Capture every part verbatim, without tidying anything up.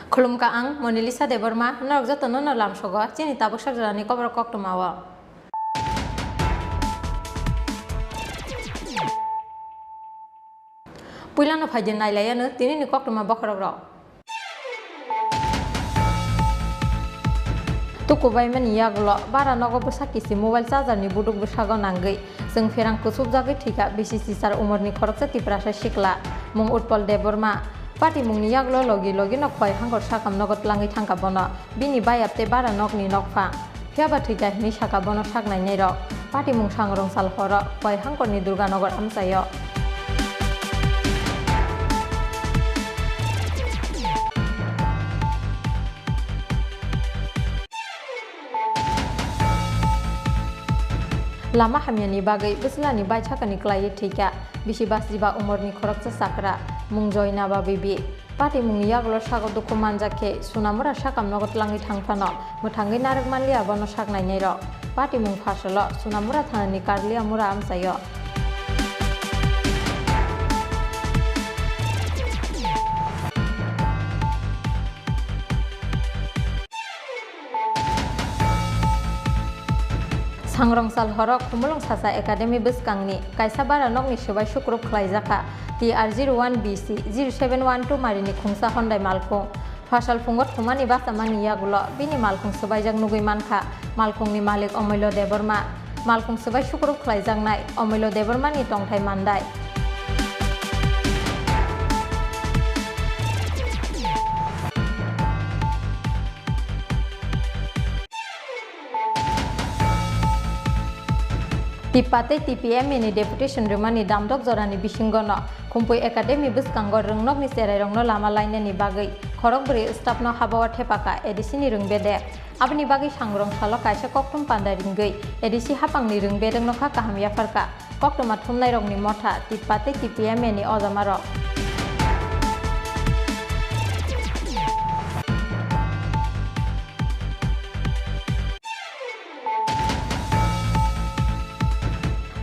Khulumkha ang Monalisa Debbarma, norok jotono no lamsogo chini tabuk sakjorani koborok koktwmao. Puilano phaidi nailaiano tinini koktwma bokhorokrok. Tukubaimani yagulo bara nogo bwsa kisi mobile charger ni buduk bwsago nangwi chwng pherang kuchukjagwi thwikha bisi chichar umorni khoroksa Tiprasa sikla mung Utpal Debbarma. Patimungni yagulo logi logi no khwai hangkor sakam nogo twlangwi thangkha bono bini bayap tei bara nokni nokphang. Phiyaba thwikha hinwi sakha bono sak nainairok. Patimung sangrong sal horo khwai hangkorni Durganagar amchaio. Lama hamyani bagwi bwslani baithakani kwlaiwi thwikha bisi basiba umorni khoroksa chakra mung Joy Naba Bibi. Patimungni yagulo sago dukhu manjak khe Sunamura sakam nogo twlangwi thang phano mwthangwi narwk manliya bono sak nainairok. Patimung phasalo Sunamura thanani Karliamura amchaio. Sangrong sal horo Khumulwng Sacha Academy bwskangni kaisa bara nokni swbai sukrup khlaijakha T R zero one B C zero seven one two marini khungsa Hyundai malkhung. Phasal phungo thumani bachamani yagulo bini malkhung swbaijak nugwi mankha malkhungni malik Omulyo Debbarma. Malkhung swbai sukrup khlaijaknai Omulyo Debbarmani tongthai mandai. Tippa tei T P M A ni deputation rwmani damdok jorani bisingono Khumpui Academy bwskango rwngnokni cherairokno lama lainani bagwi khorokbrwi staffno habao thepakha A D C ni rwngbedek. Aboni bagwi sangrong salo kaisa koktwm panda ringwi A D C haphangni rwngbedekno kha kaham yapharkha. Koktwma thumnairokni motha Tippa tei T P M A ni ojamarok.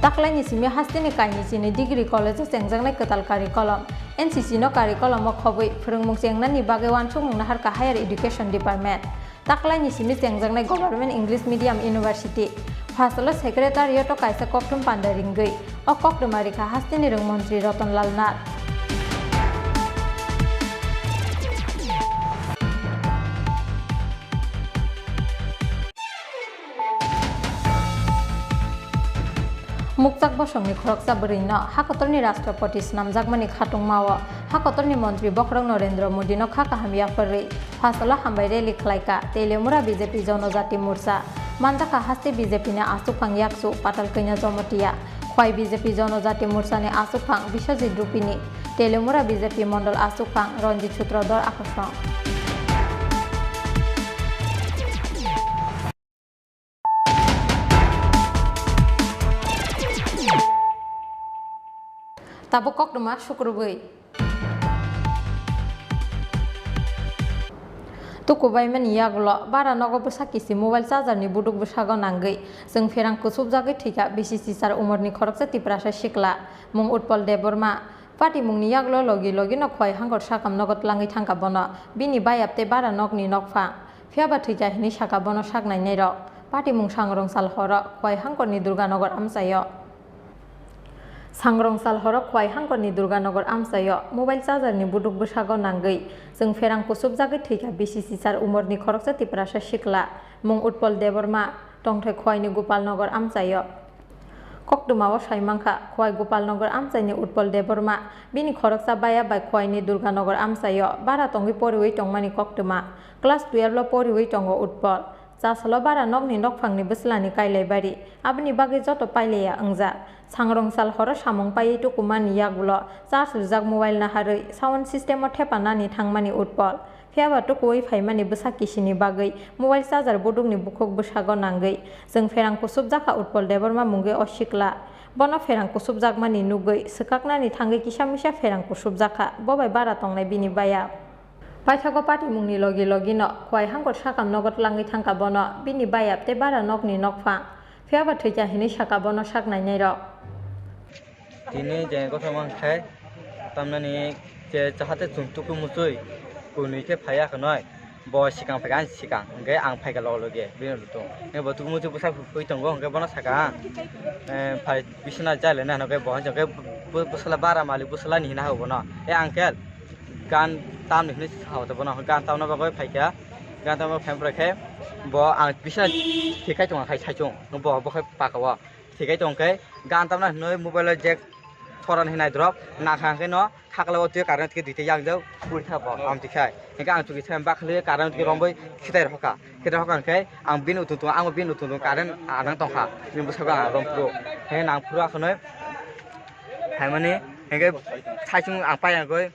Taklaini simi hasteni kainwi chini degree college o chengjaknai kwtal kari kolom. N C C no kari kolomo khobwi phwrwngmung chengnani bagwi uansukmung naharkha Higher Education Department. Taklaini simi chengjaknai Government English Medium University. Phasalo secretariat o kaisa koktwm panda ringwi o koktwma rikha hasteni rwng montri Ratan Lal Nath. Mukchak bosongni khoroksa bwrwino hakotorni Rashtrapati swnamjakmani khatungmao hakotorni montri bokhorok Narendra Modino kha kaham yapharwi phasalo hambai rally khlaikha Teliamura B J P Jonojati Morcha. Manjakha haste B J P ni aswkphang yakchu Patalkanya Jomotia, khwai B J P Jonojati Morcha ni aswkphang Biswajit Rupini, Teliamura B J P mondol aswkphang Ranjit Sutradhar Akosong. Tabuk koktwma sukrubwi. Tukubaimani yagulo bara nogo bwsa kisi mobile charger ni buduk bwsago nangwi chwng pherang kuchukjagwi thwikha bisi chichar umorni khoroksa Tiprasa sikla mung Utpal Debbarma. Patimungni yagulo logi logi no khwai hangkor sakam nogo twlangwi thangkha bono bini bayap tei bara nokni nokphang. Phiyaba thwikha hinwi sakha bono sak nainairok. Patimung sangrong sal horo khwai hangkorni Durganagar amchaio. Sangrong sal horo khwai hangkorni Durganagar amchaio mobile charger ni buduk bwsago nangwi chwng pherang kuchukjagwi thwikha bisi chichar umorni khoroksa Tiprasa sikla mung Utpal Debbarma tongthai khwaini Gopalnagar amchaio. Koktwmao sai mankha, khwai Gopalnagar amchaini Utpal Debbarma, bini khoroksa baya bai khwaini Durganagar amchaio bara tongwi poriwi tongmani koktwma. Class twelve o poriwi tongo Utpal. Chasalo bara nokni nokphangni bwslani kailaibari, aboni bagwi joto pailaiya wngjak. Sangrong sal horo samung paiwi tukumani yagulo charge rwjak mobile naharwi sound system o thepanani thangmani Utpal. Phiyaba tukuwi phaimani bwsa kisini bagwi mobile charger budukni bukhuk bwsago nangwi chwng pherang kuchukjakha Utpal Debbarma mungwi o sikla. Bono pherang kuchukjakmani nugwi swkaknani thangwi kisa misa pherang kuchukjakha, bo bai bara tongnai bini bayap. Paithago patimungni logi logino khwai hangkor sakam nogo twlangwi thangkha bono bini bayap tei bara nokni nokphang. Phiyaba thwikha hinwi sakha bono sak nainairok. Tini je kothoma wngkhai tamnani je chahate chwng tuku muchwi Kunui khe phaiya khwnwi, bo sikang phaikha, ang sikang, hwnkhe ang phaikha loge loge bini utung. Hwnkhe bo tubumu tubui bwsa phui tongo, hwnkhe bono sakha ang, eh, phai bisina jai laina hwnkhe bo hwnkhe bo bwsala bara malik bwsalani hina hao bono, "E uncle, gan tamni hwnwi sao," bono gan tamna bagwi phaikha, gan tamna phai khe bo ang bisina thikai tongo khai saichung, bo bo khai paka o. Thikai tong khe gan tamna hinwi mobile o jack phoran hinwi naidrop nakha hwnkhe no khakla o twi current khe duita yang jak puri tha bo am tikha hwnkhe ang chukisa bakhle current khe romwi khitai rokha khitai rokha hwnkhe ang bini utung tung ang bini utung tung current anang tongkha bini bwskango ang rom phuru hwnkhe nang phuru akhwnwi phaimani hwnkhe saichung ang paiya goi.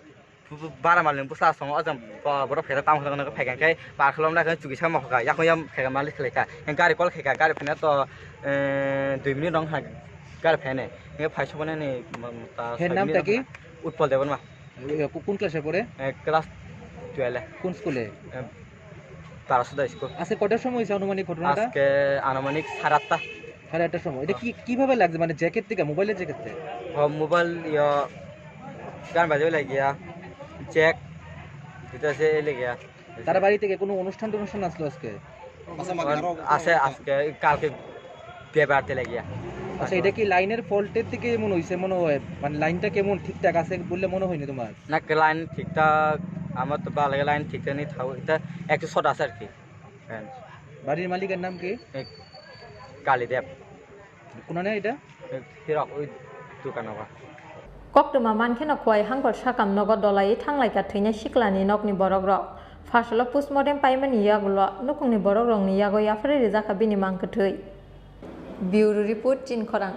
Bu-, bu-, bara malni bwsa asongo o jang bo-, borok phaikha tamo hwnwi phaikha khe par khlom nai khe chukisa mokha yakung yang phaikha malik khlai kha gari call khaikha gari phaina to eh, dui minute rong kha gari phainai hwnkhe phai soknani ta Her naam ta ki? Utpal Debbarma. Ko-, কোন ক্লাসে পড়ে? Eh, class twelve. কোন স্কুলে? Eh, Tarasuda school. আজকে কটার সময় হয়েছে আনুমানিক ঘটনাটা? আজকে আনুমানিক সাড়ে আটটা। সাড়ে আটটার সময়। এটা কি, কিভাবে লাগছে? মানে জ্যাকেট থেকে, মোবাইলের জ্যাকেট থেকে? হ, মোবাইল ইয়া গান বাজাই লাগিয়া চেক দিতেছে এই লাগিয়া। তার বাড়ি থেকে কোনো অনুষ্ঠান টনুষ্ঠান আসলো আজকে? আছে, আজকে, কালকে বিয়ে বাড়িতে লাগিয়া। আচ্ছা, এটা কি লাইনের ফল্টের থেকে এমন হয়েছে মনে হয়? মানে লাইনটা কেমন ঠিকঠাক আছে বললে মনে হয়নি তোমার? না, লাইন ঠিকঠাক আমার তো ভালো লাগে, লাইন ঠিকঠাক নেই থাকো, এটা একটু শর্ট আছে আর কি। হ্যাঁ। বাড়ির মালিকের নাম কি? এ, কালীদেব। কোনানে এটা? এ, হিরক, ওই দোকান ওখানে। Koktwma mankheno Khowai Hangkhor sakam nogo dolaiwi thanglaikha thwinai siklani nokni borokrok. Pharsalo postmortem paimani yagulo nukhungni borokrokni yago yapharwi rijakha bini mang kwthwi. Bureau Report, Chinkhorang.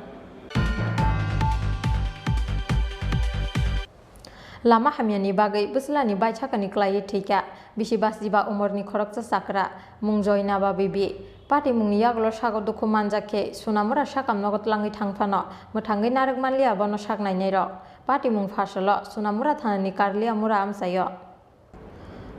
Lama hamyani bagwi bwslani baithakani klaiwi thwikha bisi basiba umorni khoroksa chakra, mung Joinaba bibi. Patimungni yagulo sago dukhu manjak khe Sunamura sakam nogo tlangwi thang phano mwthangwi narwk manliya bono sak nainairok. Patimung pharsalo Sunamura thanani Karliya Mura amchaio.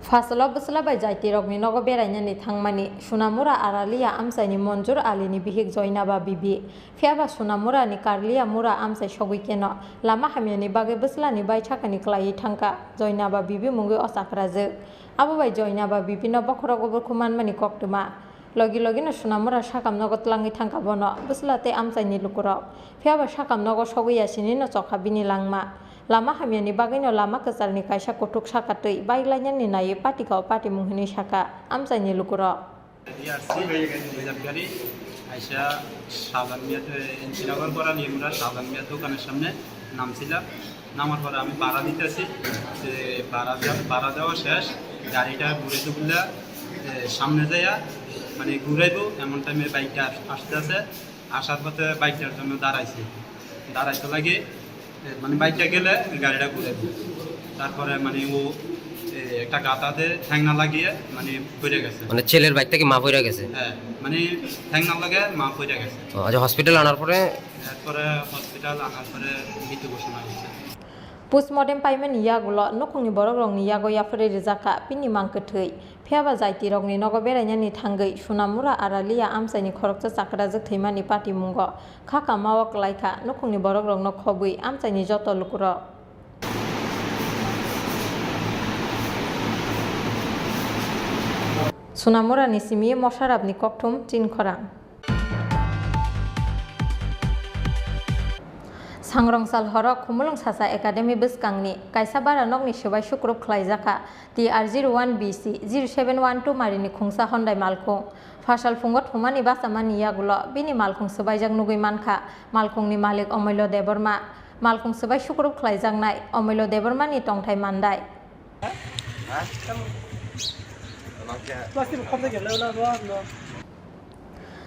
Pharsalo bwsla bai jaitirokni nogo berainani thangmani Sunamura Aralia amchaini Monjur Alini bihik Joinaba bibi. Phiyaba Sunamurani Karliya Mura amchai sogwi keno lama hamyani bagwi bwslani baithakani klaiwi thangkha Joinaba bibi mungwi o chakrajwk. Abo bai Joinaba bibino bokhorok obwrkhu manmani koktwma. Logi logino Sunamura sakam nogo tlangwi thangkha bono bwsla tei amchaini lukurok. Phiyaba sakam nogo sogwi yasinino chokha bini langma. Lama hamyani bagwino lama kwcharni kaisa kuthuk saka twi bike lainani naiwi patikha o patimung hwnwi sakha amchaini lukurok. Rijab gari, rijab gari, aisa Shahjahan Miya, NC Nagar বড়ালিয়া মোড় Shahjahan Miya দোকানের সামনে নামছিলাম। নামার পরে আমি ভাড়া দিতেছি, যে ভাড়া দেওয়া, ভাড়া দেওয়া শেষ, গাড়িটা ঘুরে তো বললে, এ, সামনে যাইয়া মানে ঘুরাইবো, এমন টাইমে বাইকটা আস-, আসতেছে, আসার পথে বাইকটার জন্য দাঁড়াইছি, দাঁড়াইতে লাগে, এ, মানে বাইকটা গেলে গাড়িটা ঘুরাইবো। তারপরে মানে ও, এ, একটা গাতাতে ঠ্যাংনা লাগিয়ে মানে পড়ে গেছে। মানে ছেলের বাইক থেকে মা পড়ে গেছে? হ্যাঁ, মানে ঠ্যাংনা লাগে মা পড়ে গেছে। ও, আচ্ছা, হসপিটাল আনার পরে? এরপরে হসপিটাল আনার পরে মৃত ঘোষণা হয়েছে। Postmortem paimani yagulo nukhungni borokrokni yago yapharwi rijakha bini mang kwthwi. Phiyaba jaitirokni nogo berainani thangwi Sunamura Aralia amchaini khoroksa chakrajwk thwimani patimungo kha kamao kwlaikha nukhungni borokrokno khobwi amchaini joto lukurok. Sunamurani simi Mosarapni kokthum Chinkhorang. Sangrongsal horo Khumulwng Sacha Academy bwskangni kaisa bara nokni swbai sukrup khlaijakha T R zero one B C zero seven one two marini khungsa Hyundai malkhung. Phasal phungo thumani bachamani yagulo bini malkhung swbaijak nugwi mankha malkhungni malik Omoilo Debbarma. Malkhung swbai sukrup khlaijaknai Omoilo Debbarmani tongthai mandai.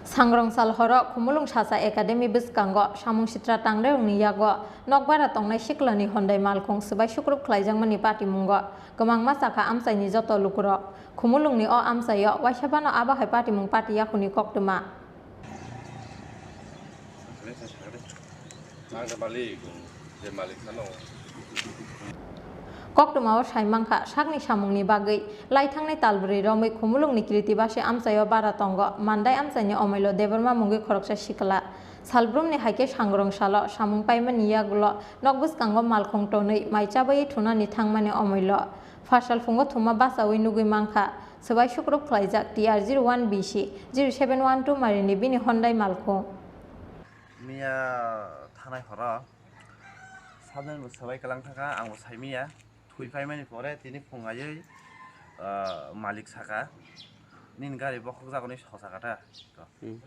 Sangrongsal horo Khumulwng Sacha Academy bwskango samung sitra tangrerokni yago nokbara tongnai siklani Hyundai malkhung swbai sukrup khlaijakmani patimungo kwbangma chakha amchaini joto lukurok. Khumulwngni o amchaio waisa phano abo hai patimung pati yakhuni koktwma. Koktwmao sai mankha, sakni samungni bagwi laithangnai talbrwi romwi Khumulwngni Kritibasi amchaio bara tongo, Mandai amchaini Omoilo Debbarma mungwi khoroksa sikla. Salbrumni hai khe sangrong salo samung paimani yagulo nok bwskango malkhung tonwi mai chabaiwi thunani thangmani Omoilo. Phasalphungo thumma bachaui nugui mankha, swbai sukrup khlaijak T R zero one B C zero seven one two marini bini Hyundai malkhung. Miya thanai horo sajani bo swbai kwlang thangkha, ang bo saimiya. Thwi phaimani pore tini phung aiwi, ah, malik saka, "Nini gari bokhok jago," hinwi sosa kha ta. Hmm.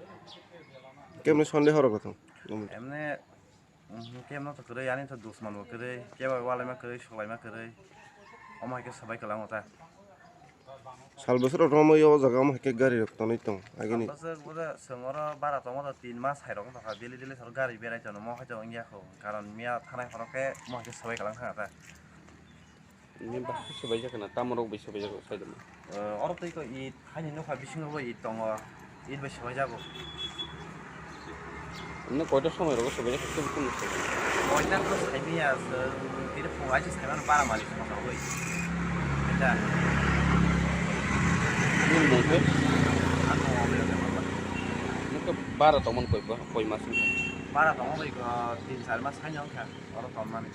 Kemni Sunday horo khe thung? Emne, mhm, kemno to kwrwi, ani to dusman bo kwrwi, kebo walaima kwrwi, solaima kwrwi. Omo hai khe swbai kwlango ta. Sal bwswk rok romwi o jaga omo hai khe gari rok tonwi tong agini. Bwswk bwswk chwng oro bara tongo to tin mas hai rok wngkha, daily daily soro gari berai tono, mo hai to wngya kho, karon miya thanai horo khe mo hai khe swbai kwlang thangkha ta. Ni bahai swbaijak na, tamo rok bai swbaijak sai dama. Eh, oro tei ko it, haini nokha bisingo bo it tongo, it bai swbaijago. Ni koita somoi rogo swbaijak, kum kum swbaijak. Koita ko saimiya, tini phung aisa saimano bara malik sama rogoi. Eta. Ni mungke? Ako mungke bara tongman koi ba, koi masing. Bara tongo bai ko tin char mas haino wngkha, oro tongmani.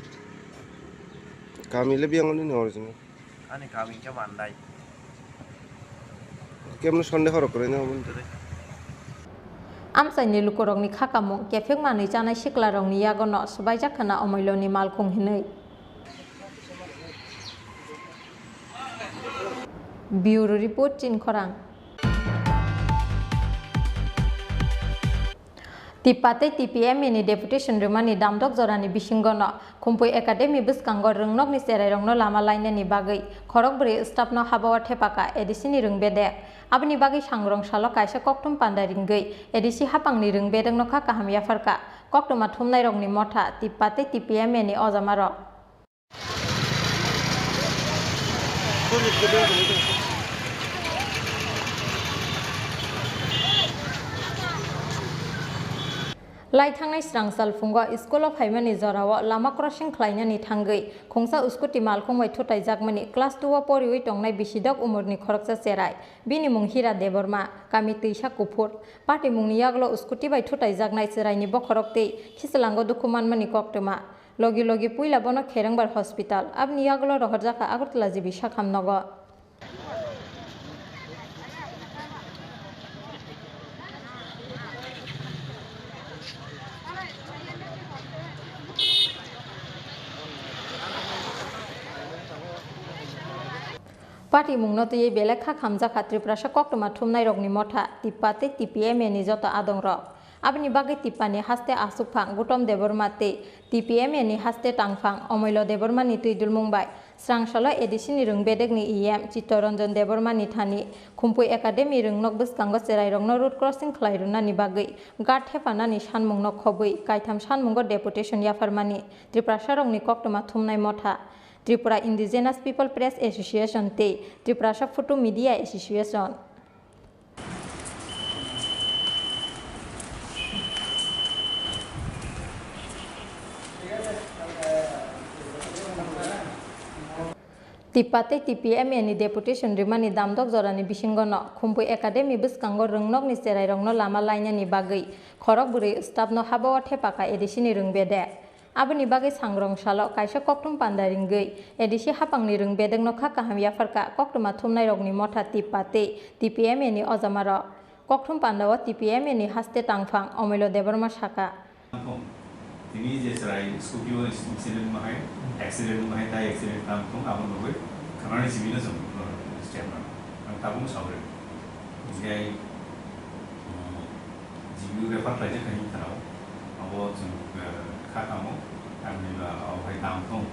Kami le biyang nini original? Ani kami khe Mandai. Kemno Sunday horo kwrwi no aboni? Amchaini lukurokni khakamung kephek manwi chanai siklarokni yagono swbaijak khna omoiloni malkhung hinwi. Bureau Report, Chinkhorang. Tippa tei T P M A ni deputation rwmani damdok jorani bisingono Khumpui Academy bwskango rwngnokni cherairokno lama lainani bagwi khorokbrwi staffno habao thepaka A D C ni rwngbedek. Aboni bagwi sangrong salo kaisa kokthum panda ringwi A D C haphangni rwngbedekno kha kaham yapharka koktwma thumnairokni motha Tippa tei T P M A ni ojamarok. Lai thangnai srang salphungo school-o phaimani jorao lama crossing khlainani thangwi khungsa scooty malkhung bai thutaijakmani class two-o poriwi tongnai bisidok umorni khoroksa cherai, bini mung Hira Debbarma, kami Twisa Kuphur. Patimungni yagulo scooty bai thutaijaknai chwraini bokhorok tei khichlango dukhu manmani koktwma. Logi logi puila bono Kherengbar Hospital, aboni yagulo rohorjakha Agartala G B sakham nogo. Patimungno twiwi belai kha khamjakha Tiprasa koktwma thumnairokni motha Tippa tei T P M A ni joto adongrok. Aboni bagwi Tippani haste aswkphang Gutom Debbarma tei T P M A ni haste tangphang Omoilo Debbarmani twi dulmung bai srang salo A D C ni rwngbedekni E M Chittaranjan Debbarmani thani Khumpui Academy rwngnok bwskango cherairokno road crossing khlai rwnani bagwi guard thephanani sanmungno khobwi kaitham sanmungo deputation yapharmani Tiprasarokni koktwma thumnai motha Tripura Indigenous People Press Association tei Tiprasa Photo Media Association. Tippa tei T P M A ni deputation rimani damdok jorani bisingono Khumpui Academy bwskango rwngnokni cherairokno lama lainani bagwi khorok bwrwi staffno habao thepaka A D C ni rwngbedek. Aboni bagwi sangrong salo kaisa kokthum panda ringwi A D C haphangni rwngbedekno kha kaham yapharka koktwma thumnairokni motha Tippa tei T P M A ni ojamarok. Kokthum pandao T P M A ni haste tangphang Omoilo Debbarma saka. Tini je chwrai scooty o incident wngma hai, accident wngma hai, tai accident tang thung, abo nugwi khanani simi no chwng, uh, step nang. Ang tabuk no sawi rw. Hingke, um, G B U refer khlaijak kha hini thanao, abo chwng, uh, kha tamo, tamni ba abo hai tang thung.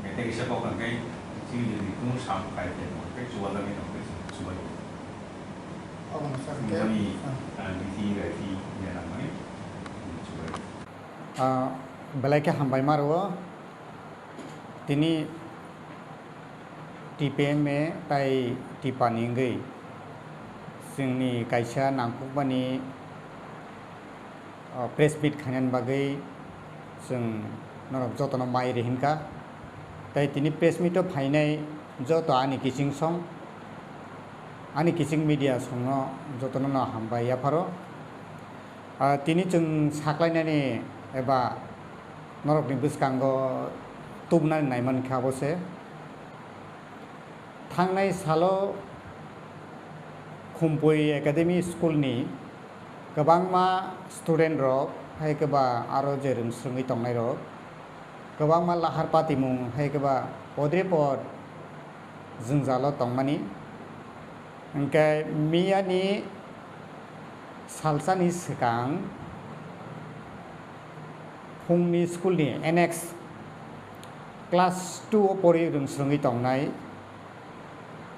Hingke tei kisa kok hingke chini jodi kunu sam khai khe tong khe chuwajagwi tong khe chwng chubai. Obono sakhe Mani, ah, ah, bithi bai phi ya nang mani, chubai. Ah, belai khe hambai ma rwo. Tini T P M A tai Tipani wngwi chwngni kaisa nangkukmani, ah, press meet khainani bagwi chwng norok jotono mai rihikha. Tai tini press meet o phainai joto ani kiching song, ani kiching media songno jotono no hambai yapharo. Ah, tini chwng saklainani eba norokni bwskango tubunani naimankha abo se. Thangnai salo Khumpui Academy School ni kwbangma student rok, hai khe ba aro je rwng swrwngwi tongnai rok, kwbangma lahar patimung hai khe ba podre pod jwngjalo tongmani. Hwnkhe miyani salsani swkang phungni school ni N X class two o pori rwng swrwngwi tongnai,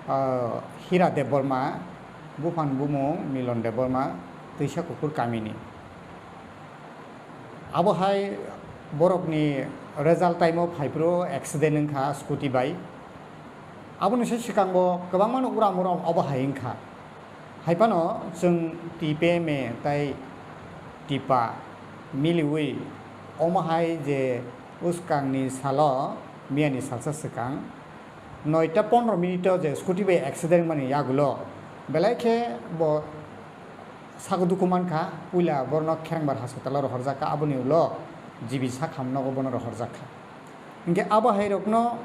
ah, Hira Debbarma, buphang bumung Milon Debbarma, Twisa Kukur kamini. Abo hai borokni result time o phaiphuru accident wngkha scooty bai. Aboni se swkang bo kwbangmano uram uram abo hai wngkha. Hai phano chwng T P M A tei Tipa miliwi omo hai je bwskangni salo miyani salsa swkang noita pondro minute o je scooty bai accident wngmani yagulo belai khe bo sago dukhu mankha, puila borokno Kherengbar hospital o rohorjak kha, aboni ulo G B Sakham nogo bono rohorjak kha. Hinkhe abo hai rokno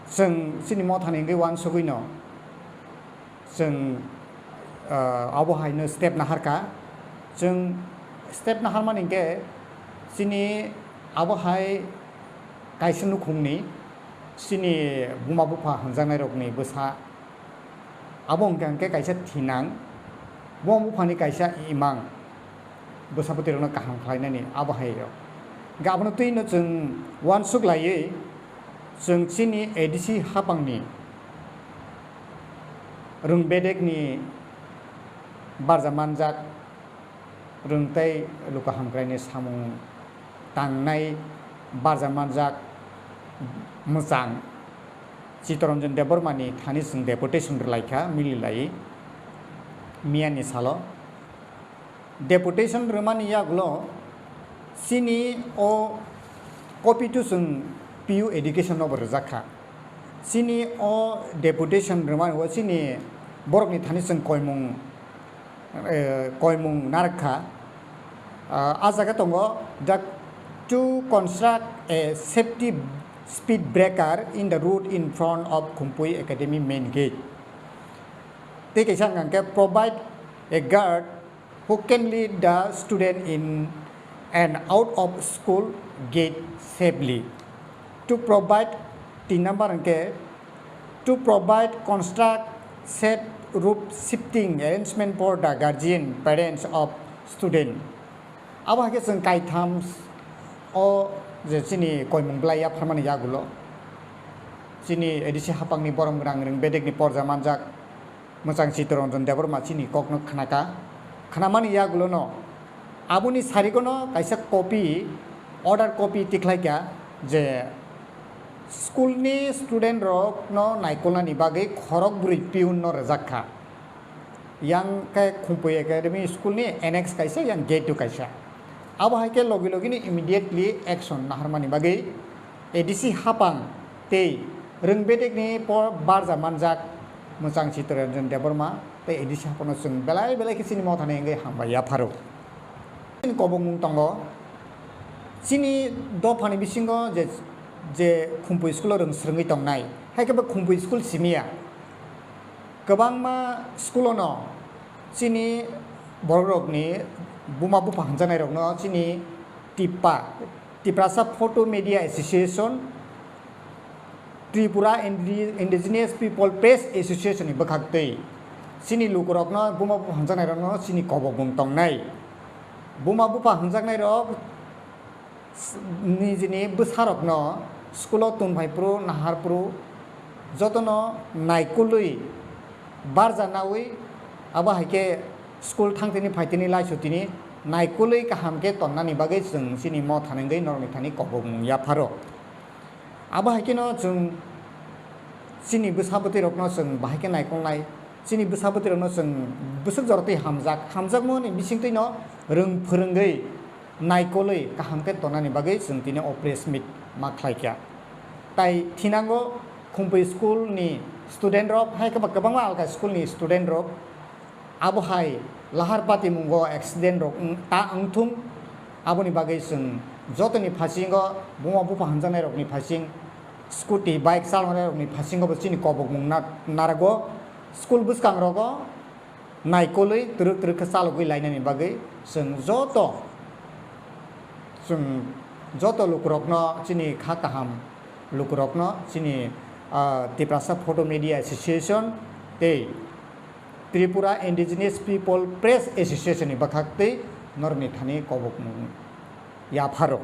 chwng chini mothani wngwi uansugwino chwng, ah, abo haino step naharkha. Chwng step naharmani hinkhe chini abo hai kaisa nukhungni chini buma bupha hwnjaknairokni bwsa. Abo hwnkha hwnkhe kaisa thinang, buma buphani kaisa imang, bwsapoti rokno kaham khlainani abo hai rok. Hwnkhe abono twino chwng uansuk laiwi chwng chini A D C hapangni rwng bedekni barja manjak rwng tei luku hamkraini samung tangnai barja manjak mwchang Chittaranjan Debbarmani thani chwng deputation rwlaikha mililai miyani salo. Deputation rwmani yagulo chini o copy to chwng P U education nobo rwjak kha. Chini o deputation rwmani o chini borokni thani chwng koimung, eh, koimung narwk kha. Ah, a jaga tongo, the to construct a safety speed breaker in the road in front of Khumpui Academy main gate. Tei kaisa hwnkha hwnkhe provide a guard who can lead the student in and out of school gate safely. To provide, tin number hwnkhe, to provide construct safe rope shifting arrangement for the guardian parents of student. Abo hai khe chwng kaitham o je chini koimung belai yapharmani yagulo chini A D C hapangni borom gwnang rwng bedekni porja manjak mwchang Chittaranjan Debbarma chini kokno khnaka. Khnamani yagulono aboni sarigono kaisa copy, order copy tikhlaikha je school ni student rokno naikolnani bagwi khorok bwrwi peon no rwjak kha. Yang khe Khumpui Academy School ni annex kaisa, yang gate o kaisa. Abo hai khe logi logi ni immediately action naharmani bagwi A D C hapang tei rwng bedekni por barja manjak mwchang Chittaranjan Debbarma tei A D C hapang no chwng belai belai khe chini mothani wngwi hambai yapharo. Chini kobokmung tongo, chini dophani bisingo je, je Khumpui school o rwng swrwngwi tongnai, hai khe bo Khumpui school simiya. Kwbangma school-o no chini borokrokni buma bupha hwnjaknairokno chini TIPPA, Tiprasa Photo Media Association, Tripura Indi-, Indigenous People Press Association ni bwkhaktwi chini lukurokno buma bupha hwnjaknairokno chini kobokmung tongnai. Buma bupha hwnjaknairok nijini bwsarokno school-o tongphai phuru, nahar phuru jotono naikolwi barja naui, abo hai khe school thangtini phaitini laisutini naikolwi kaham khe tonnani bagwi chwng chini motha nungwi norokni thani kobokmung yapharo. Abo hai kheno chwng chini bwsa bwtwirokno chwng bahai khe naikolnai, chini bwsa bwtwirokno chwng bwswk jorotwi hamjak, hamjakmani bisingtwino rwng phwrwngwi naikolwi kaham khe tonani bagwi chwng tini o press meet ma khlai kha. Tai thinango Khumpui school ni student rok, hai khe ba kwbangma alka school ni student rok abo hai lahar patimungo accident rok wng-, ta wngthung, aboni bagwi chwng jotoni phasingo buma bupha hwnjaknai rokni phasing Scooty, bike chalongnai rokni phasingo bo chini kobokmung na-, narago. School bwskangrogo naikolwi twrwk twrwk khe chalogwi lainani bagwi chwng joto, chwng joto lukurokno, chini kha kaham lukurokno chini, ah, Tiprasa Photo Media Association tei Tripura Indigenous People Press Association ni bwkhaktwi norokni thani kobokmung yapharo.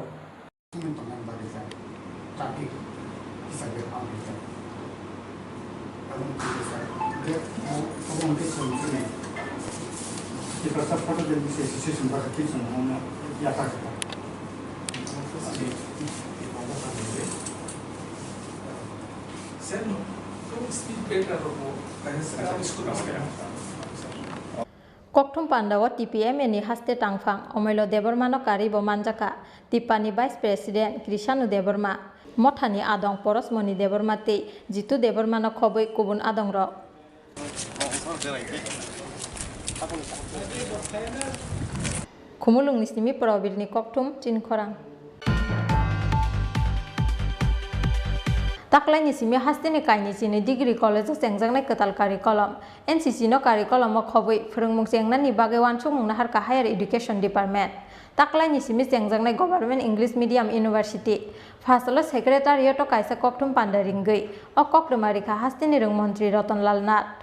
Kokthum pandao T P M A ni haste tangphang Omoilo Debbarmano karwi bo manjakha Tippani Vice President Krishanu Debbarma, mothani adong Porosmoni Debbarma tei Jitu Debbarmano khobwi kubun adongrok. Khumulwngni simi Probirni kokthum chini khorang. Taklaini simi hasteni kaini chini degree college o chengjaknai kwtal curriculum. N C C no curriculum o khobwi phwrwngmung chengnani bagwi uansukmung naharkha Higher Education Department. Taklaini simi chengjaknai Government English Medium University. Phasalo secretariat o kaisa kokthum panda ringwi o koktwma rikha hasteni rwng montri Ratan Lal Nath.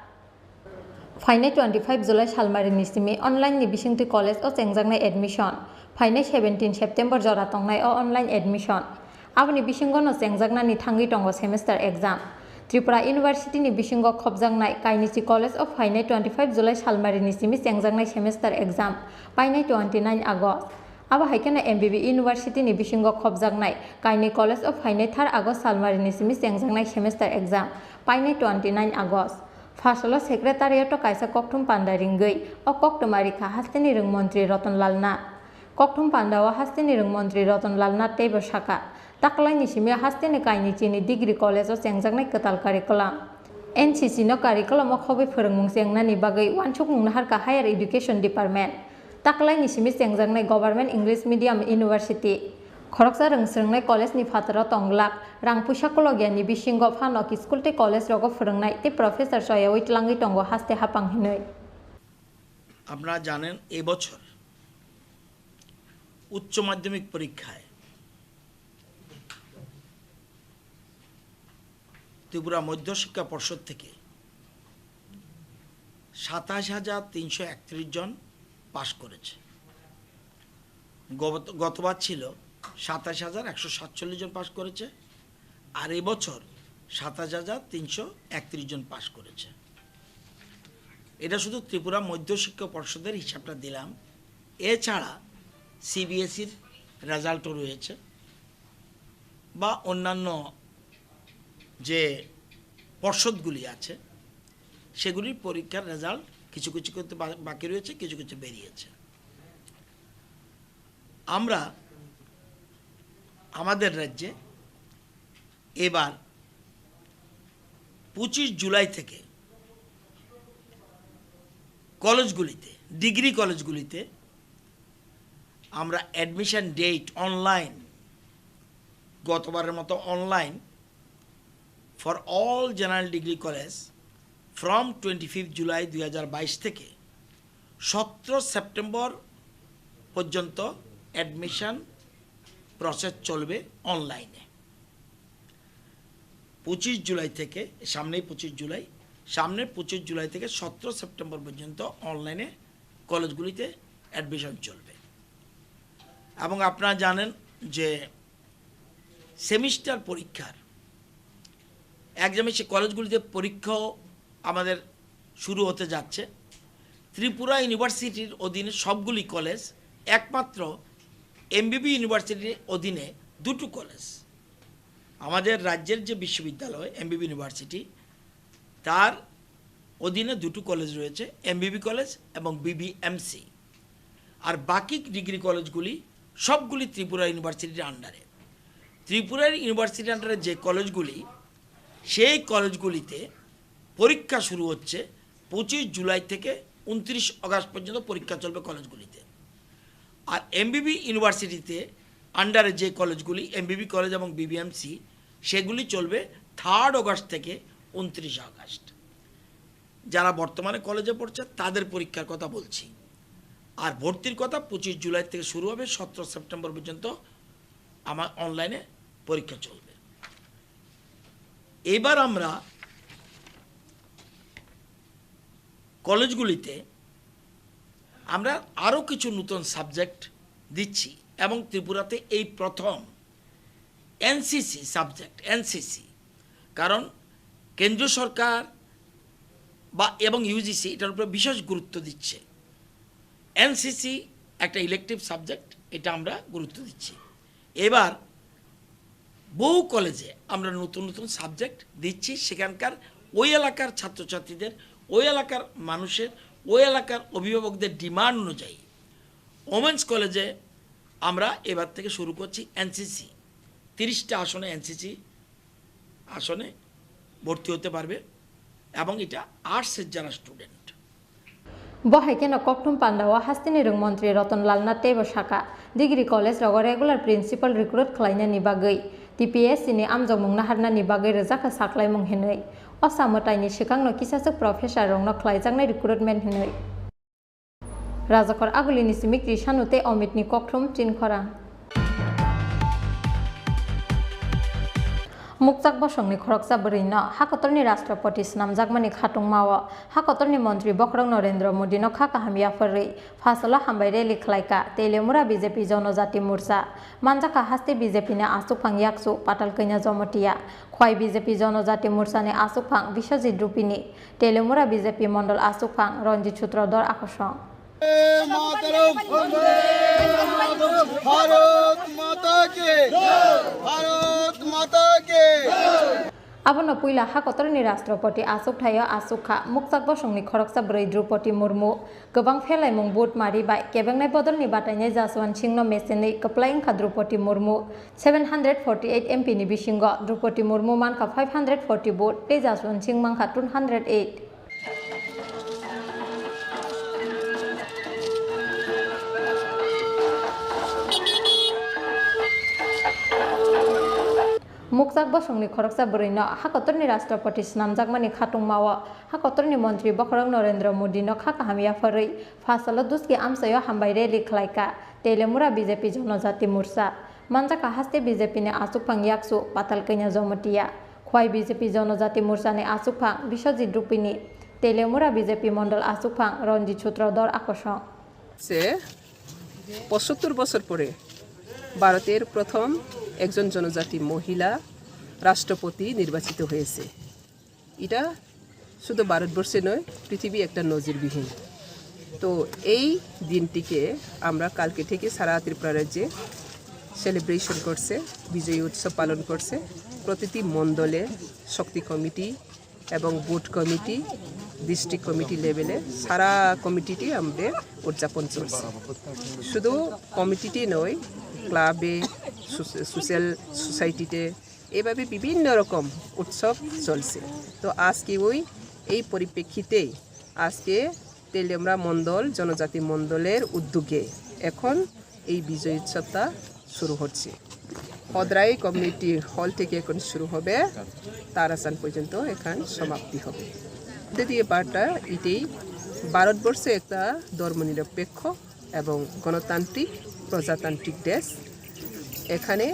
Phainai twenty five July salmarini simi online ni bisingtwi college o chengjaknai admission. Phainai seventeen September jora tongnai o online admission. Aboni bisingo no chengjaknani thangwi tongo semester exam. Tripura University ni bisingo khopjaknai Kainichi College o phainai twenty five July salmarini simi chengjaknai semester exam painai twenty nine August. Abo hai kheno M B B University ni bisingo khopjaknai Kaini College o phainai thar August salmarini simi chengjaknai semester exam painai twenty nine August. Phasalo secretariat o kaisa kokthum panda ringwi o koktwma rikha hasteni rwng montri Ratan Lal Nath. Kokthum panda o hasteni rwng montri Ratan Lal Nath teibo sakha, taklaini simi hasteni kaini chini degree college o chengjaknai kwtal curriculum. N C C no curriculum o khobwi phwrwngmung chengnani bagwi uansukmung naharkha Higher Education Department. Taklaini simi chengjaknai Government English Medium University. Khoroksa rwng swrwngnai college ni phataro tong glak, rang puisa kolokya ni bisingo phano school tei college rogo phwrwngnai tei professor choyawi tlangwi tongo haste hapang hinwi. আপনারা জানেন, এবছর উচ্চ মাধ্যমিক পরীক্ষায় ত্রিপুরা মধ্যশিক্ষা পর্ষদ থেকে সাতাশ হাজার তিনশো একত্রিশ জন পাশ করেছে। গত-, গতবার ছিল সাতাশ হাজার একশো সাতচল্লিশ জন পাশ করেছে, আর এবছর সাতাশ হাজার তিনশো একত্রিশ জন পাশ করেছে। এটা শুধু ত্রিপুরা মধ্যশিক্ষা পর্ষদের হিসাবটা দিলাম। এছাড়া সিবিএসইর রেজাল্টও রয়েছে বা অন্যান্য যে পর্ষদগুলি আছে, সেগুলির পরীক্ষার রেজাল্ট কিছু কিছু করতে বা-, বাকি রয়েছে, কিছু কিছু বেরিয়েছে। আমরা আমাদের রাজ্যে এবার পঁচিশ জুলাই থেকে কলেজগুলিতে, ডিগ্রি কলেজগুলিতে আমরা অ্যাডমিশন ডেট অনলাইন, গতবারের মতো online for all general degree college from twenty fifth July দুই হাজার বাইশ থেকে সতেরো সেপ্টেম্বর পর্যন্ত অ্যাডমিশন প্রসেস চলবে অনলাইনে। পঁচিশ জুলাই থেকে, সামনেই পঁচিশ জুলাই, সামনের পঁচিশ জুলাই থেকে সতেরো সেপ্টেম্বর পর্যন্ত অনলাইনে কলেজগুলিতে অ্যাডমিশন চলবে। এবং আপনারা জানেন যে সেমিস্টার পরীক্ষার এক্সামে সে কলেজগুলিতে পরীক্ষাও আমাদের শুরু হতে যাচ্ছে। ত্রিপুরা ইউনিভার্সিটির অধীনে সবগুলি কলেজ, একমাত্র এমবিবি ইউনিভার্সিটির অধীনে দুটো কলেজ, আমাদের রাজ্যের যে বিশ্ববিদ্যালয় এমবিবি ইউনিভার্সিটি, তার অধীনে দুটো কলেজ রয়েছে, এমবিবি কলেজ এবং বিবিএমসি। আর বাকি ডিগ্রি কলেজগুলি সবগুলি ত্রিপুরা ইউনিভার্সিটির আন্ডারে। ত্রিপুরার ইউনিভার্সিটির আন্ডারে যে কলেজগুলি, সেই কলেজগুলিতে পরীক্ষা শুরু হচ্ছে পঁচিশ জুলাই থেকে ঊনত্রিশ আগস্ট পর্যন্ত পরীক্ষা চলবে কলেজগুলিতে। আর এমবিবি ইউনিভার্সিটিতে আন্ডারে যে কলেজগুলি, এমবিবি কলেজ এবং বিবিএমসি, সেগুলি চলবে থার্ড অগাস্ট থেকে উনত্রিশ আগস্ট। যারা বর্তমানে কলেজে পড়ছে তাদের পরীক্ষার কথা বলছি। আর ভর্তির কথা পঁচিশ জুলাই থেকে শুরু হবে, সতেরো সেপ্টেম্বর পর্যন্ত আমার অনলাইনে পরীক্ষা চলবে। এবার আমরা কলেজগুলিতে আমরা আরও কিছু নতুন সাবজেক্ট দিচ্ছি এবং ত্রিপুরাতে এই প্রথম এনসিসি সাবজেক্ট, এনসিসি, কারণ কেন্দ্রীয় সরকার বা এবং ইউজিসি এটার উপরে বিশেষ গুরুত্ব দিচ্ছে। এনসিসি একটা ইলেকটিভ সাবজেক্ট, এটা আমরা গুরুত্ব দিচ্ছি। এবার বহু কলেজে আমরা নতুন নতুন সাবজেক্ট দিচ্ছি, সেখানকার ওই এলাকার ছাত্রছাত্রীদের, ওই এলাকার মানুষের, ওই এলাকার অভিভাবকদের ডিমান্ড অনুযায়ী ওমেন্স কলেজে আমরা এবার থেকে শুরু করছি এনসিসি। তিরিশটা আসনে এনসিসি আসনে ভর্তি হতে পারবে এবং এটা আর্টসের যারা student. Bo hai kheno kokthum pandao hasteni rwng montri Roton Lal Nath teibo saka, degree college rogo regular principal recruit khlainani bagwi T P S C ni amjokmung naharnani bagwi rwjakha saklaimung hinwi. O samwtaini swkangno kisachwk professor rokno khlaijaknai recruitment hinwi. Rajakhor Agulini simi Krisanu tei Omitni kokthum chinkhorang. Mukchak bosongni khoroksa bwrwino hakotorni Rashtrapati swnamjakmani khatungmao hakotorni montri bokhorok Narendra Modino kha kaham yapharwi phasalo hambai rally khlaika Teliamura B J P Jonojati Morcha manjakha haste B J P ni achukphang yakchu Patal Kanya Jomotia, Khwai B J P Jonojati Morchani achukphang Biswajit Rupini, Teliamura B J P Mondol achukphang Ranjit Sutradhar Akosong. মাতরম। ভারত মাতা কি। ভারত মাতা কি। Abono puila hakotorni Rashtrapati achuk thaio achuk kha mukchak bosongni khoroksa bwrwi Droupadi Murmu. Kwbang phelaimung vote mari bai kebengnai bodolni batainai Jaswant Singhno mechenwi kwplai wngkha Droupadi Murmu. Seven hundred forty eight M P ni bisingo Droupadi Murmu mankha five hundred forty vote tei Jaswant Singh mankha two hundred eight. Mukchak bosongni khoroksa bwrwino hakotorni Rashtrapati swnamjakmani khatungmao hakotorni montri bokhorok Narendra Modino kha kaham yapharwi phasalo Duski amchaio hambai rally khlaika Teliamura B J P Jonojati Morcha. Manjakha haste B J P ni achukphang yakchu Patal Kanya Jomotia, Khwai B J P Jonojati Morchani achukphang Biswajit Rupini, Teliamura B J P Mondol achukphang Ranjit Sutradhar Akosong. সে পঁচাত্তর বছর পরে ভারতের প্রথম একজন জনজাতি মহিলা রাষ্ট্রপতি নির্বাচিত হয়েছে। এটা শুধু ভারতবর্ষে নয়, পৃথিবী একটা নজিরবিহীন। তো এই দিনটিকে আমরা কালকে থেকে সারা ত্রিপুরা রাজ্যে সেলিব্রেশন করছে, বিজয়ী উৎসব পালন করছে। প্রতিটি মণ্ডলে শক্তি কমিটি এবং বুথ কমিটি, ডিস্ট্রিক্ট কমিটি লেভেলে সারা কমিটিটি আমাদের উদযাপন চলছে। শুধু কমিটিটি নয়, ক্লাবে, সোশ্যাল সোসাইটিতে এভাবে বিভিন্ন রকম উৎসব চলছে। তো আজকে ওই এই পরিপ্রেক্ষিতেই আজকে তেলিয়ামরা মণ্ডল জনজাতি মণ্ডলের উদ্যোগে এখন এই বিজয় উৎসবটা শুরু হচ্ছে। হদ্রাই কমিউনিটি হল থেকে এখন শুরু হবে, তারাসান পর্যন্ত এখন সমাপ্তি হবে। দ্বিতীয় পার্টটা এটাই, ভারতবর্ষ একটা ধর্মনিরপেক্ষ এবং গণতান্ত্রিক প্রজাতান্ত্রিক দেশ। এখানে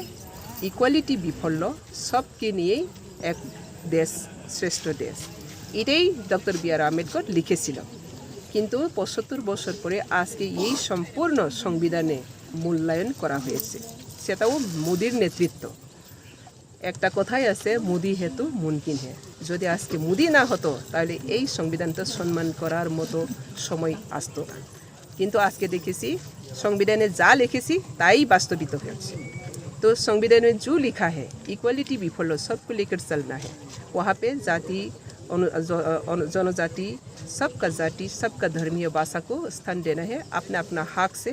ইকুয়ালিটি বিফল্য, সবকে নিয়েই এক দেশ শ্রেষ্ঠ দেশ, এটাই ডক্টর বি আর আম্বেদকর লিখেছিল। কিন্তু পঁচাত্তর বছর পরে আজকে এই সম্পূর্ণ সংবিধানে মূল্যায়ন করা হয়েছে, সেটাও মোদির নেতৃত্ব। একটা কথাই আছে, মোদি হে তো মুমকিন হে। যদি আজকে মোদি না হতো, তাহলে এই সংবিধানটা সম্মান করার মতো সময় আসতো না। কিন্তু আজকে দেখেছি, সংবিধানে যা লিখেছি, তাই বাস্তবিত হয়েছে। তো সংবিধানে जो लिखा है, इक्वालिटी भी फॉलो, सबको लेकर चलना है। वहाँ पे जाति, अनु-, ज-, अनु-, जनजाति, सबका जाति, सबका धर्मीय भाषा को स्थान देना है, अपना अपना हक से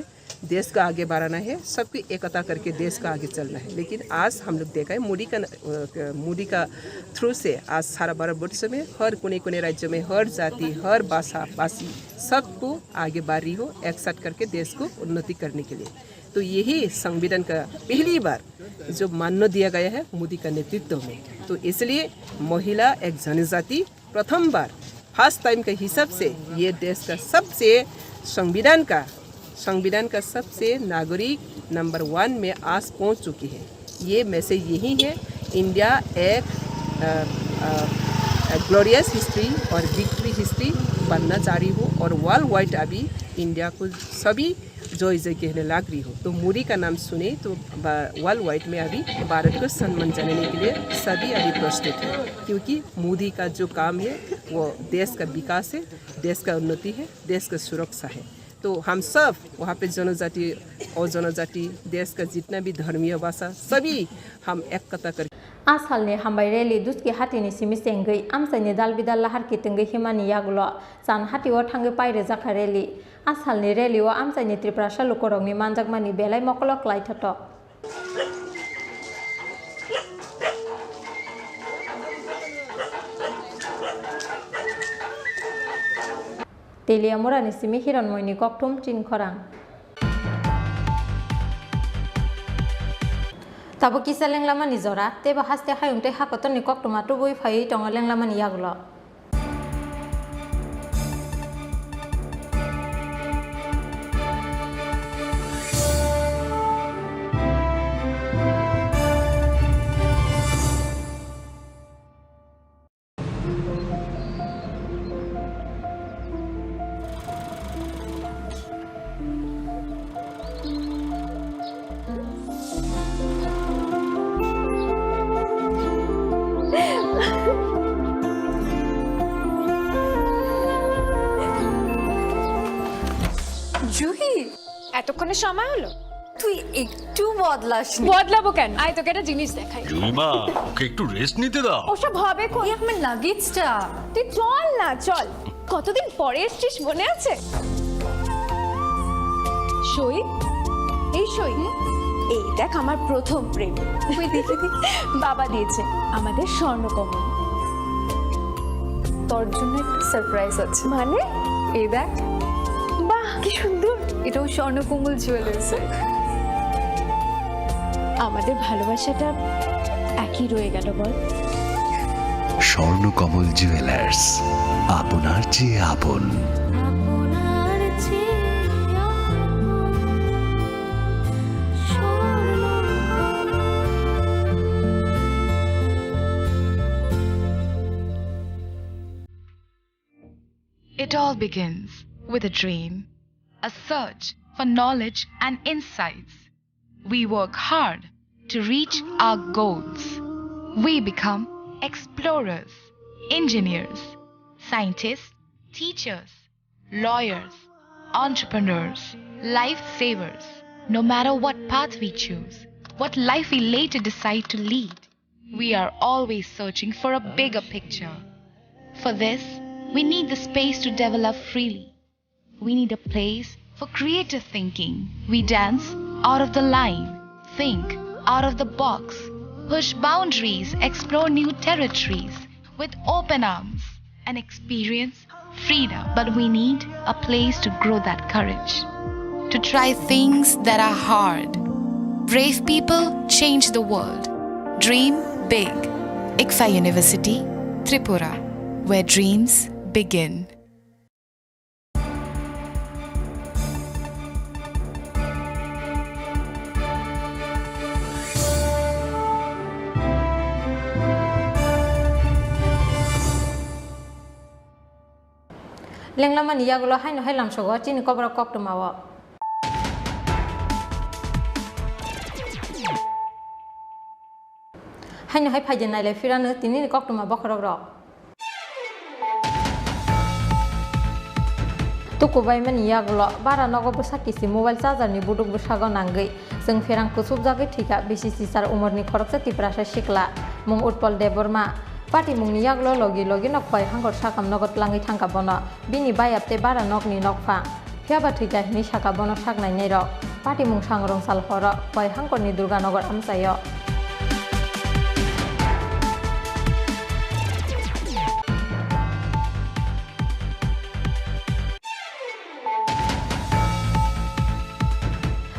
देश को आगे बढ़ाना है, सबकी एकता करके देश को आगे चलना है। लेकिन आज हम लोग देखा है, मोदी का, अ, मोदी का थ्रू से आज सारा भारतवर्ष में हर कोने कोने राज्य में हर जाति, हर भाषा भाषी सबको आगे बढ़ रही हो, एक साथ करके देश को उन्नति करने के लिए। तो यही संविधान का पहली बार जो मान्य दिया गया है मोदी का नेतृत्व में। तो इसलिए महिला एक जनजाति प्रथम बार फर्स्ट टाइम के हिसाब से ये देश का सबसे संविधान का संविधान का सबसे नागरिक नंबर वन में आज पहुंच चुकी है। ये मैसेज यही है, इंडिया एक ग्लोरियस हिस्ट्री और विक्ट्री हिस्ट्री बनना चाह रही हो और वर्ल्ड वाइड अभी इंडिया को सभी जय जय कहने लग रही हो। तो मोदी का नाम सुने तो वर्ल्ड वाइड में अभी भारत को सम्मान जनाने के लिए सभी अभी प्रस्तुत है, क्योंकि मोदी का जो काम है वो देश का विकास है, देश का उन्नति है, देश का सुरक्षा है। तो हम सब वहाँ पे जनजाति और जनजाति देश का जितना भी धर्मीय भाषा सभी हम एक कता करके A salni hambai rally Duski hatini simi chengwi amchaini dal bidal lahar kitwngwi himani yagulo Chan hatio thangwi pai rwjakha rally. A salni rally o amchaini Tiprasa lukurokni manjakmani belai mokolo kwlai thoto. Teliamurani simi Hironmoini kokthum chini khorang. Tabuk kisa lenglamani jora, teibo haste hayung tei hakotorni koktwma tubui phaiwi tongo lenglamani yagulo. Juhi, এতক্ষণে সময় হলো? তুই একটু বদলাসনি। বদলাবো কেন? আয়, তোকে একটা জিনিস দেখাই। জুইমা, ওকে একটু রেস্ট নিতে দাও। ওসব হবে কোন? এই আমার লাগেজটা। তুই চল না, চল। কতদিন পরে এসছিস, মনে আছে? সই, এই সই। হুম? এই দেখ, আমার প্রথম প্রেম। কই দেখি, দেখি। বাবা দিয়েছে, আমাদের স্বর্ণকমল। তোর জন্য একটা সারপ্রাইজ আছে। মানে? এই দেখ। বাহ, কি সুন্দর। এটাও স্বর্ণকমল জুয়েলার্সের। আমাদের ভালোবাসাটা একই রয়ে গেল, বল? স্বর্ণকমল জুয়েলার্স, আপনার চেয়ে আপন। It all begins with a dream, a search for knowledge and insights. We work hard to reach our goals. We become explorers, engineers, scientists, teachers, lawyers, entrepreneurs, lifesavers. No matter what path we choose, what life we later decide to lead, we are always searching for a bigger picture. For this, we need the space to develop freely. We need a place for creative thinking. We dance out of the line, think out of the box, push boundaries, explore new territories with open arms, and experience freedom. But we need a place to grow that courage, to try things that are hard. Brave people change the world. Dream big. ICFAI University, Tripura, where dreams begin. Lenglamani yagulo haino hai lamsogo chini koborok koktwmao. Haino hai phaidi nailai phirano tinini koktwma bokhorok rok. Tukubaimani yagulo bara nogo bwsa kisi mobile charger ni buduk bwsago nangwi chwng pherang kuchukjagwi thwikha bisi sisar umorni khoroksa Tiprasa sikla mung Utpal Debbarma. Patimungni yagulo logi logi no khwai hangkor sakam nogo twlangwi thangkha bono. Bini bayap tei bara nokni nokpha. Phiya ba thwikha hinwi sakha bono sak nainai rok. Patimung sangrong sal horo khwai hangkorni Durganagar amchaio.